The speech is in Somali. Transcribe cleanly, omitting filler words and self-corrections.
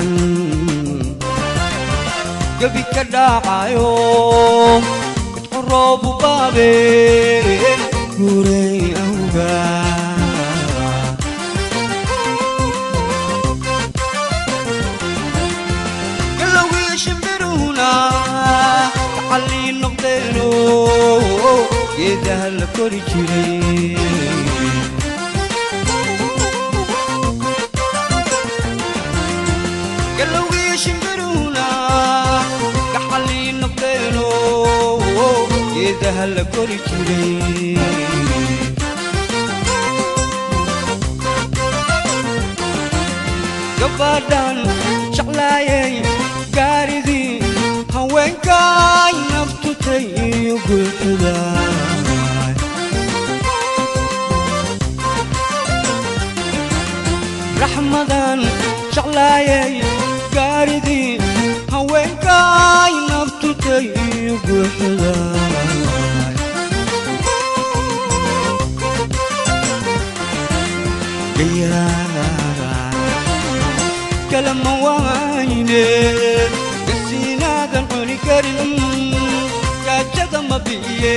Markaan gebi ka dhacayo, roobu baabeen guuray awga. Galowgii shimbiruhuna gacallii noqdeeno, geedaha la kori jiray. Galowgii shimbiruhuna gacallii noqdeeno, geedaha la kori jiray. Gabadhan jeclaayay, gaaridii haweenkaay, naftutay iyo guuxda. Raxmadan jeclaayay, gaaridii haweenkaay, naftutay iyo guuxda. Kalama wayne gasinaadan cuni karin, gaajada ma bi'iye.